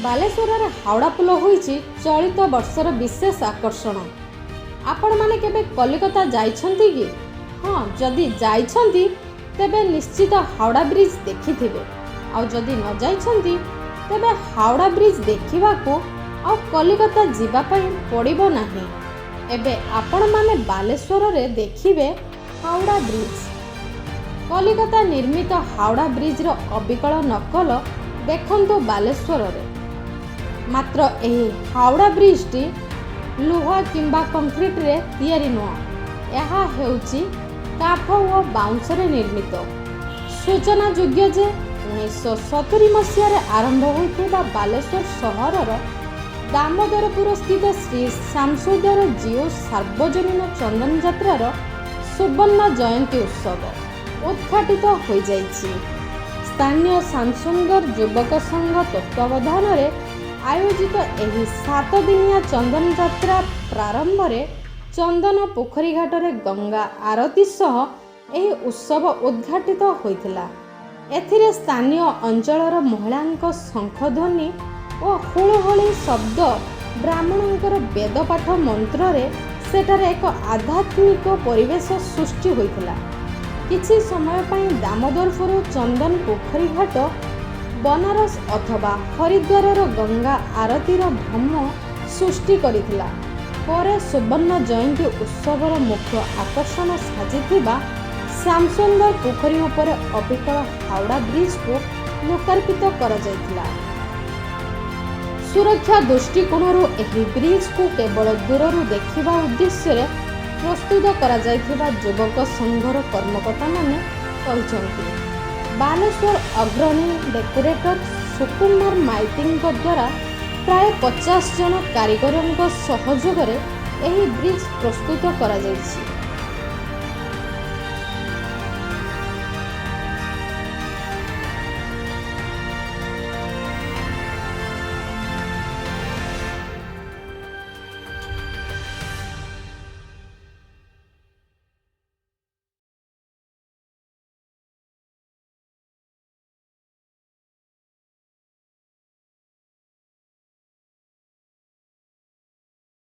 ବାଲେଶ୍ୱରରେ ହାୱଡ଼ା ପୋଲ ହୋଇଛି ଚଳିତ ବର୍ଷର ବିଶେଷ ଆକର୍ଷଣ। ଆପଣମାନେ କେବେ କଲିକତା ଯାଇଛନ୍ତି କି? ହଁ, ଯଦି ଯାଇଛନ୍ତି, ତେବେ ନିଶ୍ଚିତ ହାୱଡ଼ା ବ୍ରିଜ୍ ଦେଖିଥିବେ। ଆଉ ଯଦି ନ ଯାଇଛନ୍ତି, ତେବେ ହାୱଡ଼ା ବ୍ରିଜ୍ ଦେଖିବାକୁ ଆଉ କଲିକତା ଯିବା ପାଇଁ ପଡ଼ିବ ନାହିଁ। ଏବେ ଆପଣମାନେ ବାଲେଶ୍ୱରରେ ଦେଖିବେ ହାୱଡ଼ା ବ୍ରିଜ୍। କଲିକତା ନିର୍ମିତ ହାୱଡ଼ା ବ୍ରିଜ୍ର ଅବିକଳ ନକଲ ଦେଖନ୍ତୁ ବାଲେଶ୍ୱରରେ। ମାତ୍ର ଏହି ହାୱଡ଼ା ବ୍ରିଜ୍ଟି ଲୁହା କିମ୍ବା କଂକ୍ରିଟରେ ତିଆରି ନୁହଁ, ଏହା ହେଉଛି କାଠ ଓ ବାଉଁଶରେ ନିର୍ମିତ। ସୂଚନାଯୋଗ୍ୟ ଯେ 1970 ମସିହାରେ ଆରମ୍ଭ ହୋଇଥିବା ବାଲେଶ୍ୱର ସହରର ଦାମୋଦରପୁର ସ୍ଥିତ ଶ୍ରୀ ଶ୍ୟାମସୁନ୍ଦର ଜୀଉ ସାର୍ବଜନୀନ ଚନ୍ଦନ ଯାତ୍ରାର ସୁବର୍ଣ୍ଣ ଜୟନ୍ତୀ ଉତ୍ସବ ଉଦ୍ଘାଟିତ ହୋଇଯାଇଛି। ସ୍ଥାନୀୟ ଶ୍ୟାମସୁନ୍ଦର ଯୁବକ ସଂଘ ତତ୍ତ୍ୱାବଧାନରେ ଆୟୋଜିତ ଏହି 7 ଦିନିଆ ଚନ୍ଦନ ଯାତ୍ରା ପ୍ରାରମ୍ଭରେ ଚନ୍ଦନ ପୋଖରୀ ଘାଟରେ ଗଙ୍ଗା ଆରତୀ ସହ ଏହି ଉତ୍ସବ ଉଦ୍ଘାଟିତ ହୋଇଥିଲା। ଏଥିରେ ସ୍ଥାନୀୟ ଅଞ୍ଚଳର ମହିଳାଙ୍କ ଶଙ୍ଖଧ୍ୱନି ଓ ହୁଳହୁଳି ଶବ୍ଦ, ବ୍ରାହ୍ମଣଙ୍କର ବେଦପାଠ ମନ୍ତ୍ରରେ ସେଠାରେ ଏକ ଆଧ୍ୟାତ୍ମିକ ପରିବେଶ ସୃଷ୍ଟି ହୋଇଥିଲା। କିଛି ସମୟ ପାଇଁ ଦାମୋଦରପୁର ଚନ୍ଦନ ପୋଖରୀ ଘାଟ ବନାରସ ଅଥବା ହରିଦ୍ୱାରର ଗଙ୍ଗା ଆରତୀର ଭ୍ରମ ସୃଷ୍ଟି କରିଥିଲା। ପରେ ସୁବର୍ଣ୍ଣ ଜୟନ୍ତୀ ଉତ୍ସବର ମୁଖ୍ୟ ଆକର୍ଷଣ ସାଜିଥିବା ଶ୍ୟାମସୁନ୍ଦର ପୋଖରୀ ଉପରେ ଅବିକଳ ହାୱଡ଼ା ବ୍ରିଜକୁ ଲୋକାର୍ପିତ କରାଯାଇଥିଲା। ସୁରକ୍ଷା ଦୃଷ୍ଟିକୋଣରୁ ଏହି ବ୍ରିଜକୁ କେବଳ ଦୂରରୁ ଦେଖିବା ଉଦ୍ଦେଶ୍ୟରେ ପ୍ରସ୍ତୁତ କରାଯାଇଥିବା ଯୁବକ ସଂଘର କର୍ମକର୍ତ୍ତାମାନେ କହିଛନ୍ତି। ବାଲେଶ୍ୱର ଅଗ୍ରଣୀ ଡେକୋରେଟର ସୁକୁମାର ମାଇତିଙ୍କ ଦ୍ୱାରା ପ୍ରାୟ 50 ଜଣ କାରିଗରଙ୍କ ସହଯୋଗରେ ଏହି ବ୍ରିଜ୍ ପ୍ରସ୍ତୁତ କରାଯାଇଛି।